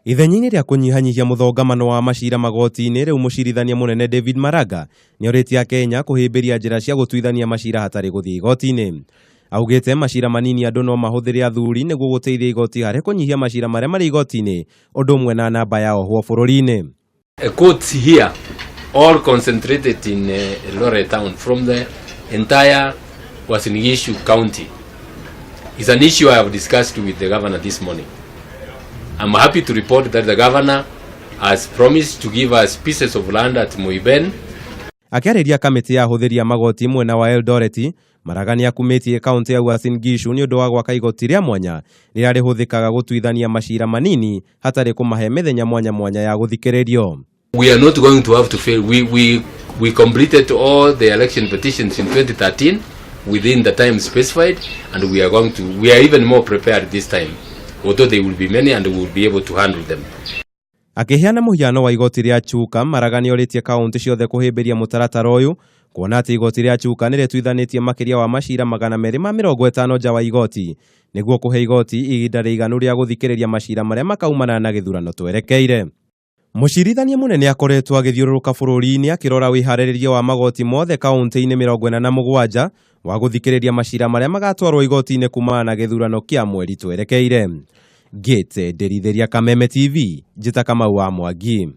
Ithenya-inĩ rĩa kũnyihanyihia mũthongamano wa macira magoti-inĩ, rĩu mũcirithania mũnene David Maraga nĩorĩtie Akenya kũhĩmbĩria njĩra cia gũtuithania macira hatarĩ gũthiĩ igoti-inĩ. Augĩte macira manini andũ no mahũthĩre athuri nĩguo gũteithia igoti harĩ kũnyihia macira marĩa marĩ igoti-inĩ, ũndũ ũmwe na namba ya ohwo bũrũri-inĩ. Courts here all concentrated in Eldoret town from the entire Uasin Gishu County. It's an issue I have discussed with the governor this morning. I'm happy to report that the governor has promised to give us pieces of land at Moiben. Akĩarĩria kamĩtĩ ya ahũthĩri a magoti mwena wa Eldoret, Maraga nĩakumĩtie kaũntĩ ya Uasin Gishu nĩ ũndũ wa gwaka igoti rĩa mwanya rĩrĩa rĩhũthĩkaga gũtuithania macira manini hatarĩ kũmahe mĩthenya mwanya mwanya ya gũthikĩrĩrio. We are not going to have to fail. We completed all the election petitions in 2013 within the time specified, and we are even more prepared this time, although they will be many and we will be able to handle them. Akĩheana mũhiano wa igoti rĩa Chuka, Maraga nĩorĩtie kaũntĩ ciothe kũhĩmbĩria mũtaratara ũyũ, kuona atĩ igoti rĩa Chuka nĩrĩtuithanĩtie makĩria wa macira 250 nja wa igoti nĩguo kũhe igoti ihinda rĩiganu rĩa gũthikĩrĩria macira marĩa makaumana na gĩthurano twerekeire. Mũcirithania mũnene akoretwo agĩthiũrũrũka bũrũri-inĩ akĩrora wĩharĩrĩria wa magoti mothe kaũntĩ-inĩ 47 wa gũthikĩrĩria macira marĩa magatwarwo igoti-inĩ kumana na gĩthurano kĩa mweri twerekeire. Ngĩte ndĩrithĩria Kameme TV, njĩta Kamau wa Mwangi.